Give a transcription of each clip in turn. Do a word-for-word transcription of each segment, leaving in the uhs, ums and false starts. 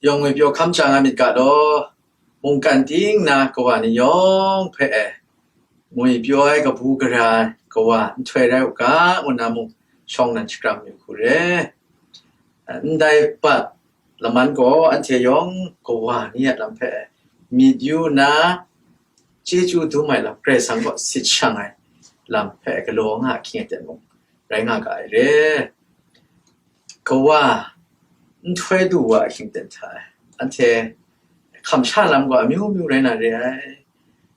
Yawng ngwi pyaw hkam chyang a myit ga law, mungkan ting na kawa ni yawng hpe e, ngwi pyaw ai kabu gara ai kawa nhtoi rai u ga, ngu na mung shawng nan shakram yu hku re. Ndai bat laman gaw anhte yawng kawa ni a lam hpe myit yu nna, chyeju dum ai lam, Karai Kasang kaw sit shang ai lam hpe galaw nga ahkying aten mung rai nga ga ai re. Kawa nhtoi du wa ahkying aten hta e, anhte hkam sha lam gaw amyu myu rai na re ai.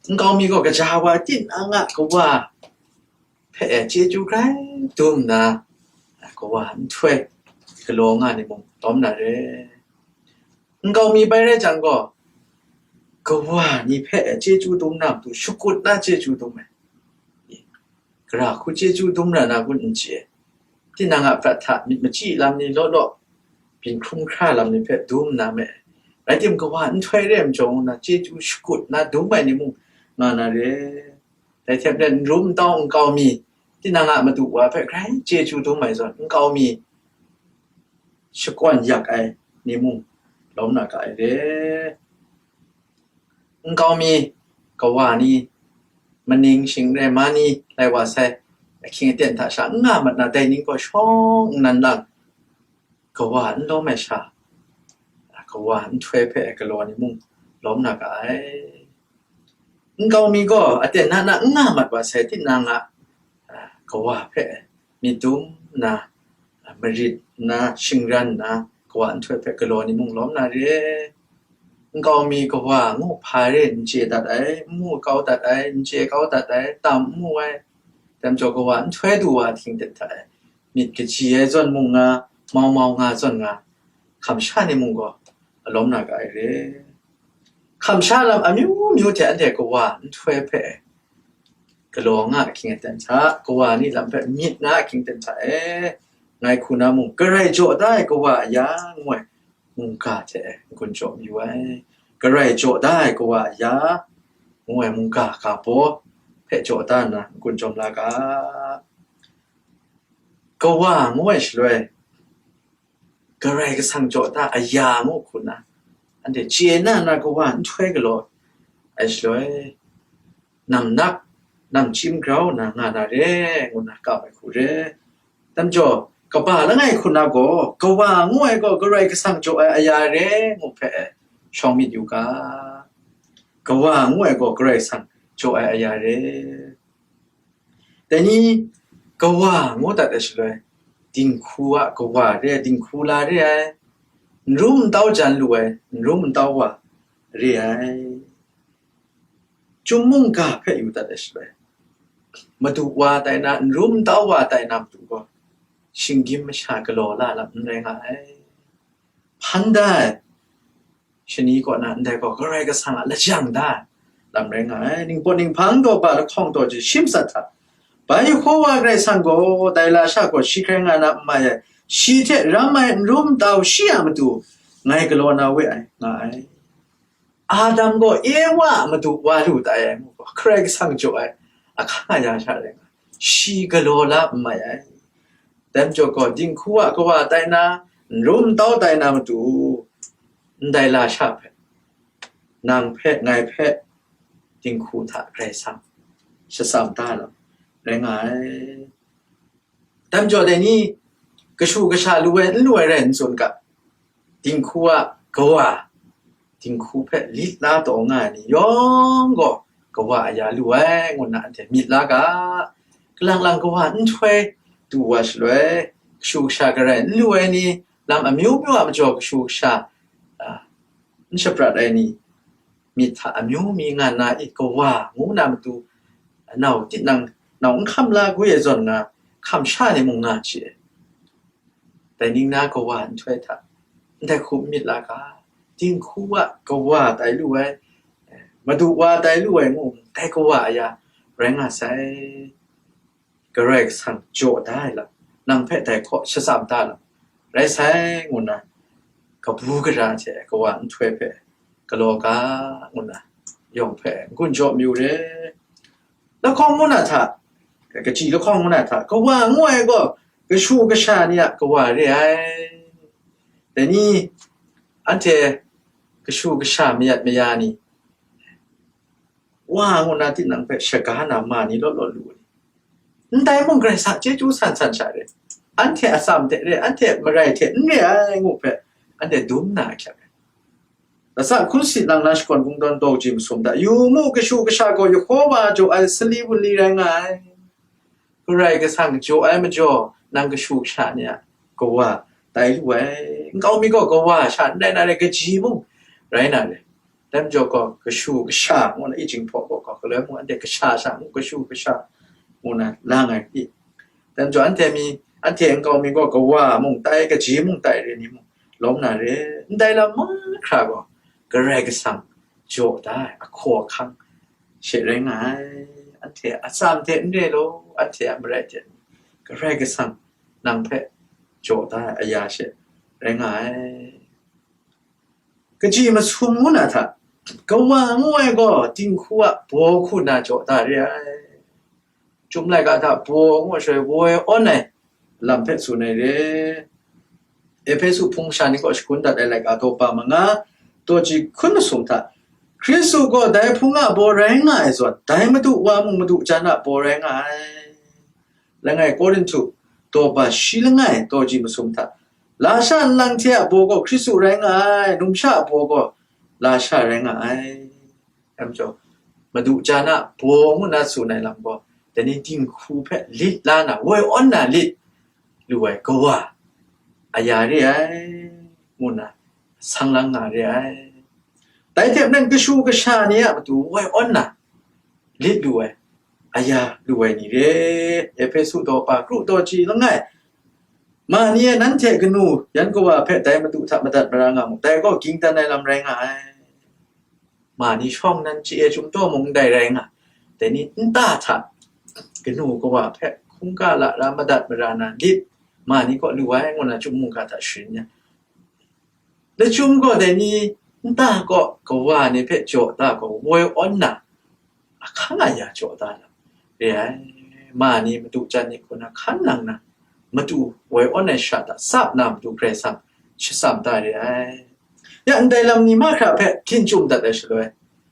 Nkau mi gaw kaja wa tinang a kawa hpe e chyeju grai dum nna, kawa nhtoi galaw nga ni mung lawm na re. Nkau mi bai rai jang gaw, kawa ni hpe e chyeju dum na matu shakut na chyeju dum ai. Gara hku chyeju dum ra na kun n chye. Tinang a prat hta myit machyi lam ni law law, byin hkrum hkra lam ni hpe dum na me. Rai timung, kawa nhtoi re ai majaw ngu na chyeju shakut na dum ai ni mung nga na re. Dai hte maren n rum n tau nkau mi, tinang a madu wa hpe grai chyeju dum ai zawn, nkau mi shakawn yak ai ni mung lawm na ga ai re. Nkau mi, kawa ni, maning shingre ma ni lai wa sai, ahkying aten hta sha n nga mat na, dai ning gaw shawng nnan lang, kawa n lawm ai sha, kawa nhtoi hpe galaw ni mung lawm na ga ai. Nkau mi gaw aten na na n nga mat wa sai, tinang a, a, kawa hpe myit dum nna, a, marit nna, shingran nna, kawa nhtoi hpe galaw ni mung lawm na re. Nkau mi kawa ngu hpa re n chye dat ai, n mu kau dat ai, n chye kau dat ai, tam n mu ai, dai majaw kawa nhtoi du wa ahkying aten hta e, myit kaji ai zawn mung nga, mau mau nga zawn nga, hkam sha ni mung gaw alawm na ga ai re. Hkam sha lam amyu myu hte anhte kawa nhtoi hpe galaw nga ahkying aten hta, kawa ni lam hpe myit nga ahkying aten hta e, ngai hku na mung, Karai jaw da ai kawa aya ngu ai mungga hte n-gun jaw mayu ai. Karai jaw da ai kawa aya ngu ai mungga ga baw hpe jaw da nna n-gun jawm la ga. Kawa ngu ai shaloi, Karai Kasang jaw da aya ngu hku na, anhte chye na na kawa nhtoi galaw ai shaloi, namnak, namchyim grau na nga na re, ngu na kap ai hku re. Dai majaw, kaba langai hku na gaw, kawa ngu ai gaw Karai Kasang jaw ai aya re, ngu hpe shawng myit yu ga. Kawa ngu ai gaw Karai Kasang jaw ai aya re. Dai ni, kawa ngu dat ai shaloi, dinghku a kawa re ai, dinghku la re ai, n rum n tau jan lu ai, n rum n tau wa re ai. Chyum mungga hpe yu dat ai shaloi, madu wa tai na, n rum n tau wa tai na matu gaw, shinggyim masha galaw la lam n rai nga ai. Hpan da ai shani kaw na ndai gaw Karai Kasang a lajang da ai lam rai nga ai. Ningpawt ninghpang daw ba lahkawng daw jahtim sat hta, bai Yehova Karai Kasang gaw dai lasha gaw shi hkrai nga na n mai ai, shi hte ram ai n rum n tau shi a matu ngai galaw na we ai, nga ai. Adam gaw Ewa a madu wa lu tai ai ngu gaw, Karai Kasang jaw ai ahkang aya sha rai nga, shi galaw la n mai ai. Dai majaw gaw, dinghku a kawa tai na, n rum n tau tai na matu, ndai lasha hpe, nang hpe, ngai hpe, dinghku hta Karai Kasang shatsam da lam rai nga ai. Dai majaw dai ni, kashu kasha lu ai n lu ai rai n tsun ga, dinghku a kawa, dinghku hpe lit la taw nga ai ni yawng gaw kawa aya lu ai, ngu nna anhte myit la ga. Kalang lang kawa nhtoi du wa shaloi, kashu kasha garai n lu ai ni, lam amyu myu a majaw kashu kasha, a, n shaprat ai ni, myit hta amyu mi nga nna, i, kawa ngu na matu, nau tinang, nau n hkam la gwi ai zawn nga, hkam sha ni mung nga hte, dai ning na kawa nhtoi hta, ndai hku n myit la ga, dinghku a kawa tai lu ai, madu wa tai lu ai ngu, dai kawa aya rai nga sai. Karai Kasang jaw da ai lam, nang hpe dai hkaw shatsam da lam, rai sai, ngu nna, kabu gara hte kawa nhtoi hpe galaw ga, ngu nna, yawng hpe n-gun jaw mayu re. Lahkawng ngu na hta, kachyi lahkawng ngu na hta, kawa ngu ai gaw kashu kasha ni a kawa re ai. Dai ni, anhte kashu kasha mayat maya ni, wa ngu na tinang hpe shaga na ma ni law law lu ai. Ndai mung Karai Kasang chyeju san san sha re, anhte atsam hte re, anhte marai hte n re ai ngu hpe, anhte dum na ahkyak ai. Latsa hkun si lang na shakawn kungdawn daw ji masum da. Yu mu, kashu kasha gaw Yehova jaw ai sali wunli rai nga ai. Karai Kasang jaw ai majaw, nang kashu kasha ni a kawa tai lu ai. Nkau mi gaw kawa sha n rai na re, kaji mung rai na re. Dai majaw gaw, kashu kasha ngu na, i jinghpaw gaw, gaw galoi mung, anhte kasha sha mung, kashu kasha ngu na lang ai pyi. Dai majaw, anhte mi, anhte nkau mi gaw, kawa mung tai, kaji mung tai re ni mung, lawm na re. Ndai lam mahkra gaw, Karai Kasang jaw da ai ahkaw ahkang she rai nga ai. Anhte a atsam hte n re law, anhte a marai hte, Karai Kasang nang hpe jaw da ai aya she rai nga ai. Kaji masum ngu na hta, kawa ngu ai gaw dinghku a baw hku na jaw da re ai. Chyum laika hta baw ngu ai shaloi, woi awn ai lam hpe tsun ai re. Ehpesu hpung masha ni kaw shagun dat ai laika daw pa manga, daw ji hkun masum hta, Hkristu gaw dai hpung a baw rai nga ai zawn, dai Madu wa mung Madu jan a baw rai nga ai. Langai Korinhtu daw pa shi langai daw ji masum hta, lasha nlang hte a baw gaw Hkristu rai nga ai, numsha a baw gaw lasha rai nga ai. Dai majaw, Madu jan a baw ngu na tsun ai lam gaw, dai ni dinghku hpe lit la na, woi awn na lit lu ai kawa aya re ai, ngu na sang lang nga re ai. Dai hte maren kashu kasha ni a matu woi awn na lit lu ai, aya lu ai ni re. Ehpesu daw pa kru daw ji langai, ma ni e nanhte kanu yan kawa hpe dai Madu hta madat mara nga mu, dai gaw ging dan ai lam rai nga ai. Ma ni shawng nan chye e chyum taw mung ndai rai nga, dai ni nta hta kanu kawa hpe hkungga lara madat mara na lit, ma ni kaw lu ai ngu na chyum mungga hta sharin ya. Lachyum gaw dai ni nta kaw kawa ni hpe jaw da gaw, woi awn na ahkang aya jaw da lam re ai. Ma ni Madu jan ni hku na hkan nang na, Madu woi awn ai sha hta tsap na Madu Karai Kasang shatsam da re ai. Ya ndai lam ni mahkra hpe htin chyum dat ai shaloi,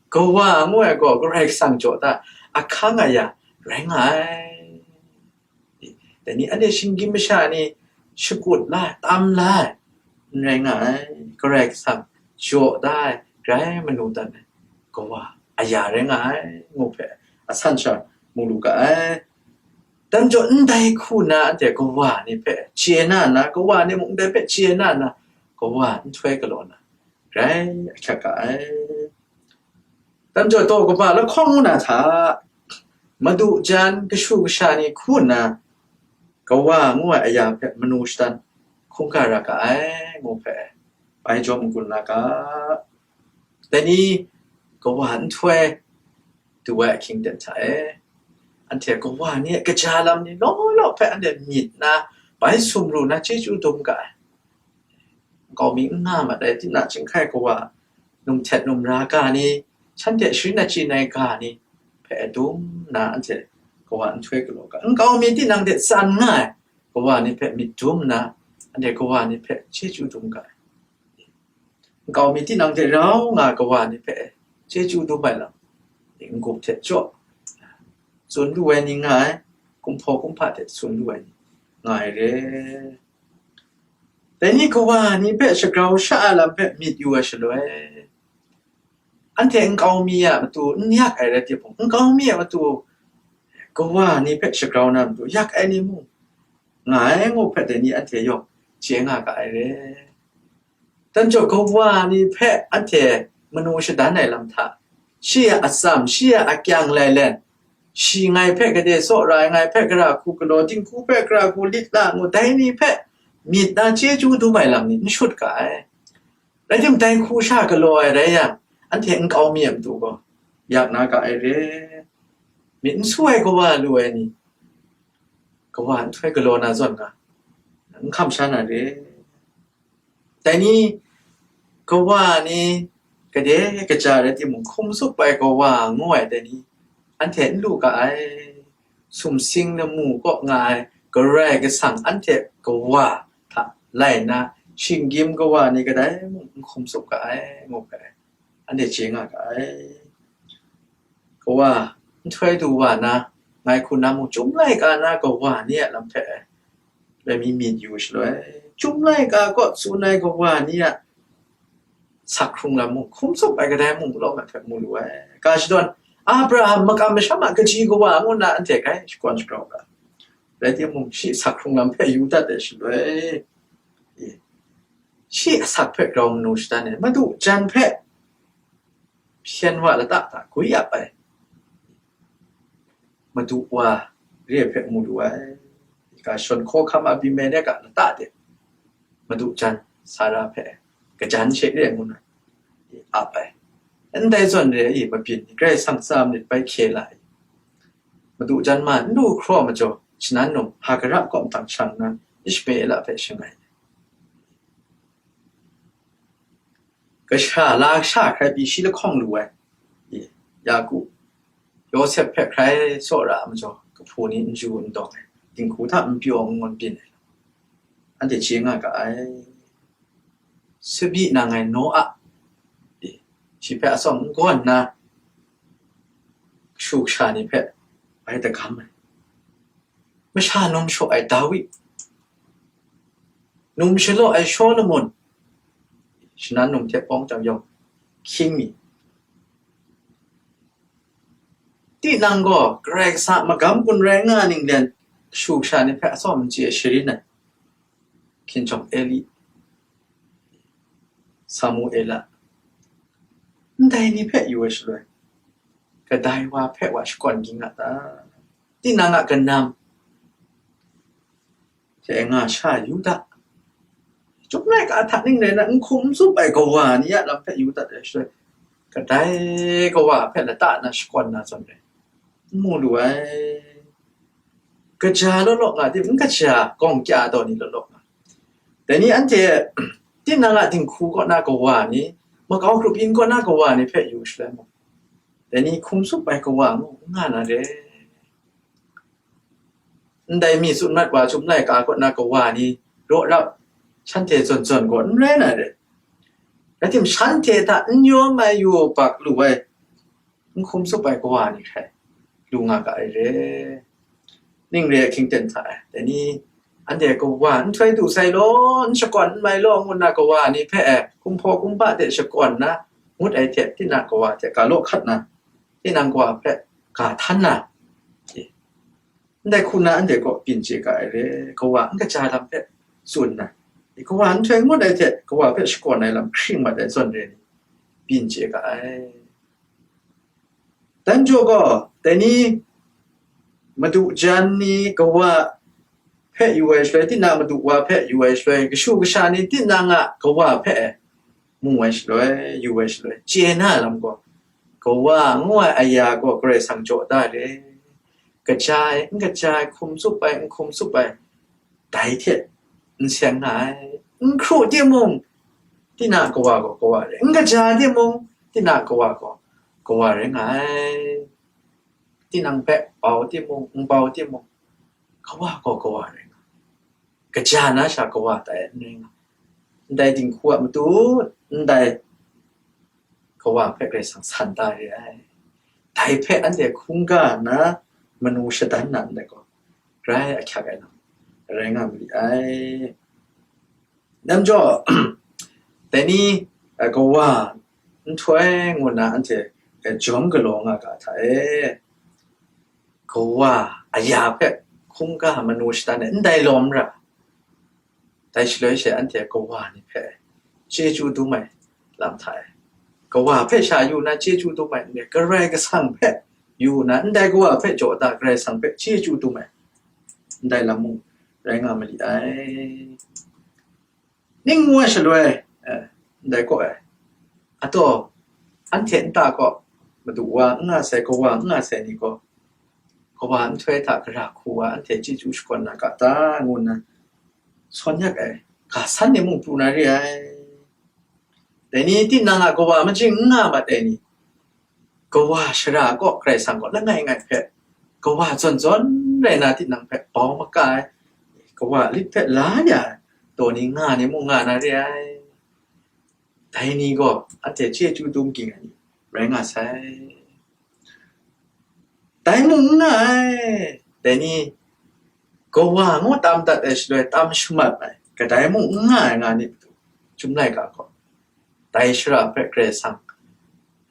kawa ngu ai gaw Karai Kasang jaw da ahkang aya rai nga ai. Dai ni anhte shinggyim masha ni shakut la ai, tam la ai, n rai nga ai, Karai Kasang jaw da ai, grai manu dan ai, kawa aya rai nga ai, ngu hpe asan sha mu lu ga ai. Dan jaw ndai hku na anhte kawa ni hpe chye na na, kawa ni mung ndai hpe chye na na, kawa nhtoi galaw na, grai ahkyak ga ai. Dan jaw taw kaba lahkawng ngu na hta, Madu jan kashu kasha ni hku nna, kawa ngu ai aya hpe manu shadan hkungga ra ga ai, ngu hpe bai jawm n-gun la ga. Dai ni kawa nhtoi du ai ahkying ten hta e, anhte kawa ni a kaja lam ni law law hpe anhte myit na, bai sumru na chyeju dum ga ai. Nkau mi n nga mat ai, tinang chyinghkai kawa, num htet num ra ga ni, shanhte sharin achyin ai ga ni hpe dum na, anhte kawa nhtoi galaw ga. Nkau mi tinang hte tsan nga ai kawa ni hpe myit dum nna, anhte kawa ni hpe chyeju dum ga ai. Nkau mi tinang hte rau nga ai kawa ni hpe chyeju dum ai lam, n-gup hte jaw tsun lu ai ni nga ai, kumhpaw kumhpa hte tsun lu ai ni nga ai re. Dai ni kawa ni hpe shagrau sha ai lam hpe myit yu ai shaloi, anhte nkau mi a matu n yak ai rai timung, nkau mi a matu kawa ni hpe shagrau na matu yak ai ni mung nga ai ngu hpe, dai ni anhte yawng chye nga ga ai re. Dan jaw kawa ni hpe anhte manu shadan ai lam hta, shi a atsam, shi a akyang lailen, shi ngai hpe gade tsaw ra ai, ngai hpe gara hku galaw, dinghku hpe gara hku lit la ngu, dai ni hpe myit na chyeju dum ai lam ni n shut ga ai. Rai timung, dai hku sha galaw ai rai yang, anhte nkau mi a matu gaw yak na ga ai re. Myit n su ai kawa lu ai ni, kawa nhtoi galaw na zawn nga, n hkam sha na re. Dai ni kawa ni gade kaja rai timung, hkum tsup ai kawa ngu ai dai ni, anhte n lu ga ai. Sumsing lamu kaw nga ai Karai Kasang anhte kawa hta lai nna shinggyim kawa ni kadai mung n hkum tsup ga ai, ngu ga ai. Anhte chye nga ga ai. Kawa, nhtoi du wa na, ngai hku na mung, Chyum laika na kawa ni a lam hpe, rai mi myit yu shaloi, Chyum laika kaw tsun ai kawa ni a sak hkrung lam mung, hkum tsup ai kadai mung law ngai hpe mu lu ai. Ga shadawn, Abraham makam masham a kaji kawa ngu nna anhte grai shakawn shagrau ga. Rai timung, shi sak hkrung lam hpe yu dat ai shaloi, e, shi asak hpe grau manu shadan ai, Madu jan hpe hpyen wa lata hta gwi ap ai, Madu wa re hpe mu lu ai. Ga shawn hkawhkam Abimelek a lata de, Madu jan Sara hpe kajan she re ngu na ap ai. Ndai zawn re ai mabyin ni Karai Kasang tsa manit bai hkye la ai. Madu jan ma n lu hkraw majaw, shanan num Hagara kaw matan shang nna, Ishmaela hpe shangai ai. Kasha, lasha hkrai pyi shi lahkawng lu ai, Yaku, Yawsep hpe hkrai tsaw ra ai majaw, kahpu ni n ju n dawng ai, dinghku hta n pyaw n ngawn byin ai, anhte chye nga ga ai. Sabi nang ai Noa, shi hpe atsawm n gawn nna, kashu kasha ni hpe bai dagam ai. Masha num shaw ai Dawi, num shalaw ai Shawlumon, shanan num hte pawng jang yawng hkying mi, tinang gaw Karai Kasang a magam gun rai nga ninglen, kashu kasha ni hpe atsawm n chye sharin ai, hkinjawng Eli, Samuela, ndai ni hpe yu ai shaloi, kadai wa hpe wa shakawn ging a ta? Tinang a kanam hte nga sha Yuda, Chyum laika hta ning rai na, n hkum n tsup ai kawa ni a lam hpe yu dat ai shaloi, kadai kawa hpe lata na shakawn na zawn rai, n mu lu ai. Kaja law law nga tim, n kaja gawng kya taw ni law law nga. Dai ni anhte, tinang a dinghku kaw na kawa ni, makau grup yin kaw na kawa ni hpe yu shaloi mung, dai ni hkum tsup ai kawa ngu n nga na re. Ndai mi tsun mat wa Chyum laika kaw na kawa ni raw rap, shanhte zawn zawn gaw n rai na re. Rai tim, shanhte hta n yawm ai yu bak lu ai, n hkum tsup ai kawa ni hkrai lu nga ga ai re. Ning re ai hkying ten hta e, dai ni anhte kawa nhtoi du sai law, n shakawn n mai law, ngu nna kawa ni hpe e, kumhpaw kumhpa de shakawn na ngut ai hte, tinang kawa hte ga law hkat na, tinang kawa hpe ga htan na, e, ndai hku na anhte kaw byin chye ga ai re. Kawa n kaja lam hpe tsun na, e, kawa nhtoi ngut ai hte kawa hpe shakawn ai lam hkring mat ai zawn re ni, byin chye ga ai. Dan jaw gaw, dai ni madu jan ni kawa hpe yu ai shaloi, tinang madu wa hpe yu ai shaloi, kashu kasha ni tinang a kawa hpe mu ai shaloi, yu ai shaloi, chye na lam gaw, kawa ngu ai aya gaw Karai Kasang jaw da re. Kaja ai, n kaja ai, hkum tsup ai, n hkum tsup ai, dai hte n seng nga ai. N hkru timung, tinang kawa gaw kawa rai, n kaja timung, tinang kawa gaw kawa rai nga ai. Tinang hpe bau timung, n bau timung, kawa gaw kawa rai nga ai. Kaja na sha kawa tai n rai nga ai. Ndai dinghku a matu, ndai kawa hpe Karai Kasang san da re ai. Dai hpe anhte hkungga nna manu shadan na ndai gaw, grai ahkyak ai lam rai nga ma li ai. Nam jaw, dai ni, eh, kawa nhtoi ngu nna anhte, eh, jawm galaw nga ga hta e, kawa aya hpe hkungga manu shadan ai ndai lawm ra. Dai shaloi she anhte kawa ni hpe chyeju dum ai lam hta e, kawa hpe sha yu na chyeju dum ai n rai, Karai Kasang hpe yu na, ndai kawa hpe jaw da, Karai Kasang hpe chyeju dum ai, ndai lam mung rai nga ma li ai. Ning ngu ai shaloi, eh, ndai kaw e, ataw, anhte nta kaw madu wa n nga sai, kawa n nga sai ni gaw, kawa nhtoi hta gara hku wa anhte chyeju shakawn na ga ta, ngu nna sawn yak ai, ga san ni mung pru na re ai. Dai ni tinang a kawa majing n nga mat ai ni, kawa shara kaw Karai Kasang kaw langai ngai hpe, kawa zawn zawn rai na tinang hpe bau maka ai, kawa lit hpe la ya ai, taw ni nga ni mung nga na re ai. Dai ni gaw anhte chyeju dum ging ai ni rai nga sai. Dai mung n nga ai, dai ni kawa ngu tam dat ai shaloi tam shamat ai, kadai mung n nga ai nga ni matu, Chyum laika gaw dai shara hpe Karai Kasang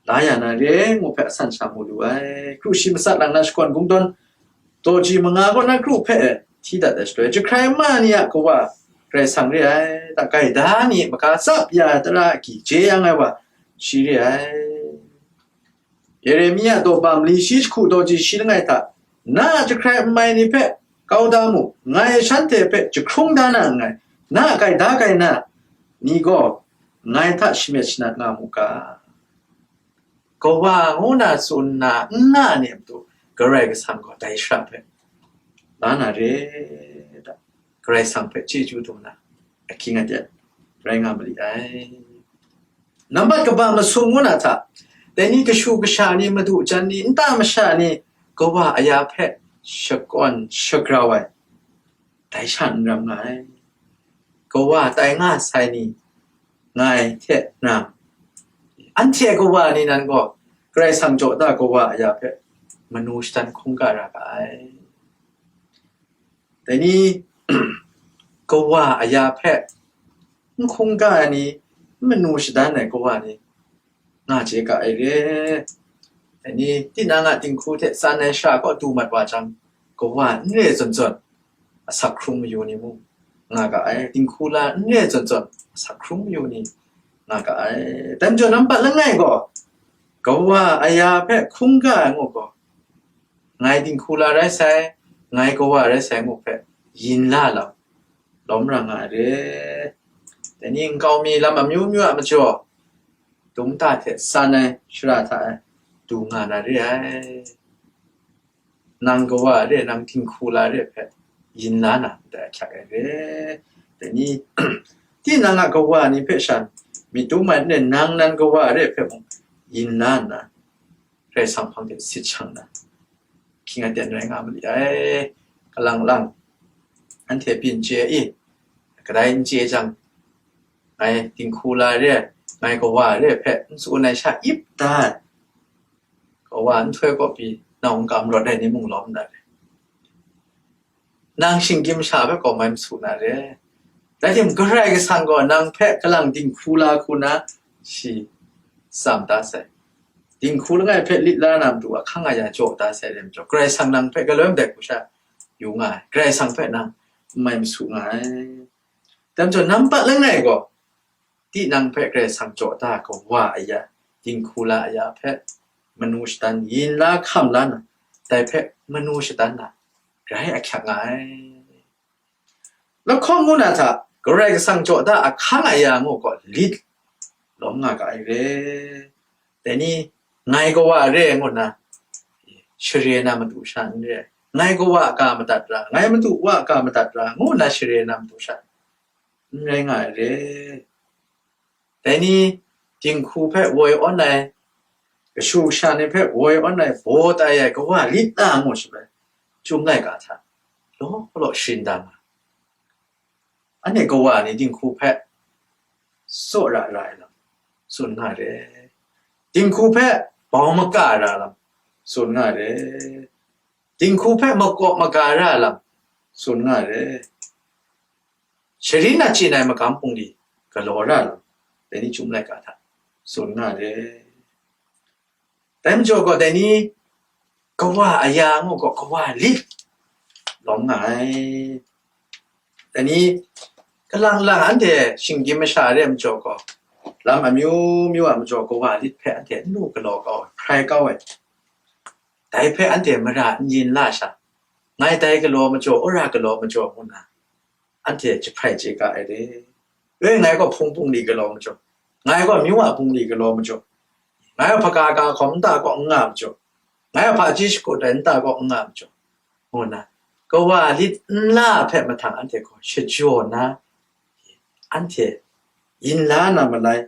la ya na re ngu hpe asan sha mu lu ai. Kru shi matsat lang na shakawn kungdawn daw ji manga kaw na kru hpe hti dat ai shaloi, jahkrai ma ni a kawa Karai Kasang re ai, da gaida ni maga tsap ya ai tara agyi je yang ai wa shi re ai. Yeremia daw ba mali shi jahku daw ji shi langai hta, na a jahkrai n mai ni hpe kau da mu, ngai shanhte hpe jahkrung da na nngai, na a gaida gaina ni gaw ngai hta shamyet shanat nga mu ga. Kawa ngu na tsun na n nga ai ni a matu, Karai Kasang gaw dai shara hpe la na re da, Karai Kasang hpe chyeju dum na ahkying aten rai nga ma li ai. Nambat kaba masum ngu na hta, dai ni kashu kasha ni, madu jan ni, nta masha ni, kawa aya hpe shakawn shagrau ai, dai sha n ram nga ai. Kawa tai nga sai ni, ngai hte nang, anhte kawa ni nan gaw, Karai Kasang jaw da kawa aya hpe manu shadan hkungga ra ga ai. Dai ni, kawa aya hpe n hkungga ai ni, n manu shadan ai kawa ni, nga chye ga ai re. Dai ni, tinang a dinghku hte tsan ai shara kaw du mat wa jang, kawa n re zawn zawn, asak hkrung mayu ni mung nga ga ai, dinghku la n re zawn zawn, asak hkrung mayu ni nga ga ai. Dai majaw, nambat langai gaw, kawa aya hpe hkungga ai ngu gaw, ngai dinghku la rai sai, ngai kawa rai sai ngu hpe yin la lam, lawm ra nga ai re. Dai ni, nkau mi lam amyu myu a majaw, dum ta hte san ai shara hta e du nga na re ai. Nang kawa re, nang dinghku la re hpe yin la na ndai ahkyak ai re. Dai ni, tinang a kawa ni hpe shan myit dum ai n rai, nang nan kawa re hpe mung yin la nna, Karai Kasang hpang de sit shang na, hkying aten rai nga ma li ai. Kalang lang, anhte byin chye i, kadai n chye jang, ngai dinghku la re, ngai kawa re hpe n tsun ai sha ip da ai, kawa nhtoi kaw pyi nau n kam rawt ai ni mung lawm dat ai. Nang shinggyim sha hpe kaw mai masu na re. Rai timung, Karai Kasang gaw nang hpe kalang dinghku la hku na shi tsam da sai. Dinghku langai hpe lit la na matu ahkang aya jaw da sai rai majaw, Karai Kasang nang hpe galoi ndai hku sha yu nga ai. Karai Kasang hpe nang n mai masu nga ai. Dai majaw, nambat langai gaw, tinang hpe Karai Kasang jaw da kawa aya, dinghku la aya hpe manu shadan yin la hkam la na, dai hpe manu shadan na, grai ahkyak nga ai. Lahkawng ngu na hta, Karai Kasang jaw da ahkang aya ngu gaw lit lawm nga ga ai re. Dai ni, ngai kawa re ngu nna, share na matu sha n re ai. Ngai kawa a ga madat ra, ngai madu wa a ga madat ra, ngu nna share na matu sha n rai nga ai re. Dai ni, dinghku hpe woi awn ai, kashu kasha ni hpe woi awn ai, baw tai ai kawa lit na ngu shaloi, Chyum laika hta law law sharin da nga. Anhte kawa ni dinghku hpe tsaw ra ra ai lam tsun nga re. Dinghku hpe bau maka ra lam tsun nga re. Dinghku hpe makaw maga ra lam tsun nga re. Sharin achyin ai magam bungli galaw ra lam, dai ni Chyum laika hta tsun nga re. Dai majaw gaw, dai ni kawa aya ngu gaw, kawa lit lawm nga ai. Dai ni kalang lang anhte shinggyim masha re ai majaw gaw, lam amyu myu a majaw kawa lit hpe anhte n lu galaw kau ai, hprai kau ai. Dai hpe anhte mara n yin la sha, ngai dai galaw majaw, wora galaw majaw ngu nna, anhte jahprai chye ga ai re. E, ngai gaw hpung bungli galaw majaw, ngai gaw amyu a bungli galaw majaw, ngai gaw hpaga ga hkawm nta kaw n nga majaw, ngai gaw hpaji shakut ai nta kaw n nga majaw, ngu nna, kawa lit nla hpe mahtang anhte gaw shajaw na, anhte yin la na malai,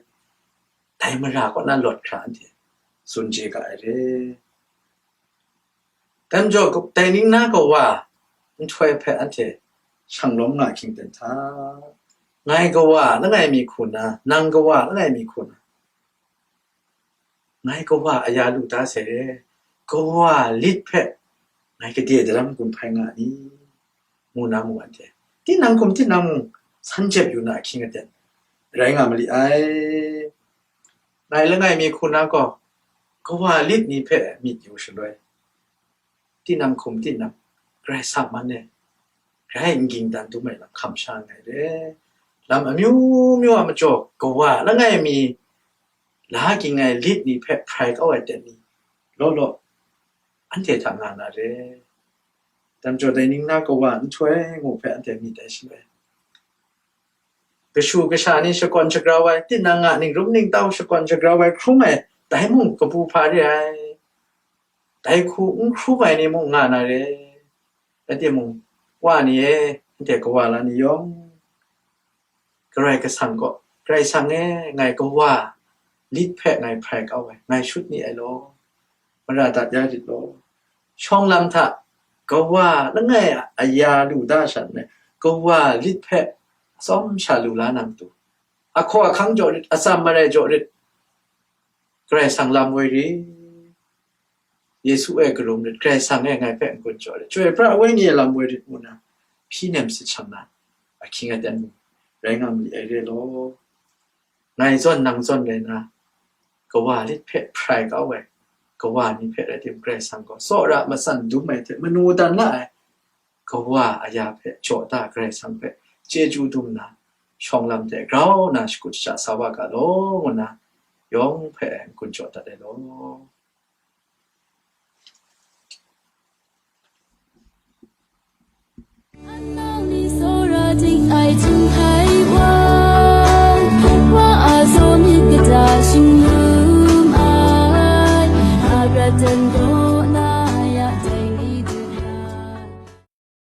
dai mara kaw na lawt hkra anhte tsun chye ga ai re. Dai majaw, dai ning na kawa nhtoi hpe anhte shang lawm nga hkying ten hta, Ngai kawa langai mi hku na, nang kawa langai mi hku na, ngai kawa aya lu da sai re, kawa lit hpe ngai gade daram gun hpai nga ni? Ngu na mu anhte. Tinang hkum tinang mung san jep yu na ahkying aten rai nga ma li ai. Ngai langai mi hku na gaw, kawa lit ni hpe myit yu shaloi, tinang hkum tinang, Karai Kasang man e, grai n ging dan dum ai lam hkam sha nngai re. Lam amyu myu a majaw, kawa langai mi la ging ai lit ni hpe hprai kau ai ten ni, law law, anhte hta nga na re. Dam jaw dai ning na kawa nhtoi ngu hpe anhte myit ai shaloi, kashu kasha ni shakawn shagrau ai, tinang a ningrum ningtau shakawn shagrau ai hkrum ai, dai mung kabu hpa re ai. Dai hku n hkrum ai ni mung nga na re. Rai timung, wa ni e, anhte kawa la ni yawng, Karai Kasang gaw, Karai Kasang e, ngai kawa lit hpe ngai hprai kau ai, ngai shut ni ai law, mara dat ya rit law. Shawng lam hta kawa langai a aya lu da sha nme, kawa lit hpe atsawm sha lu la na matu, ahkaw ahkang jaw rit, atsam marai jaw rit, Karai Kasang lam woi rit, Yesu e karum rit, Karai Kasang e ngai hpe n-gun jaw rit, Chyoi pra ai Wenyi e lam woi rit ngu na, hpyi nem sit shang na, ahkying aten mung rai nga ma li ai re law. Ngai zawn nang zawn rai na, kawa lit hpe hprai kau ai, kawa ni hpe rai tim, Karai Kasang gaw tsawra matsan dum ai hte manu dan la ai, kawa aya hpe jaw da, Karai Kasang hpe chyeju dum na, shawng lam hte grau na shakut sha sa wa ga law, ngu na, yawng hpe n-gun jaw dat ai law.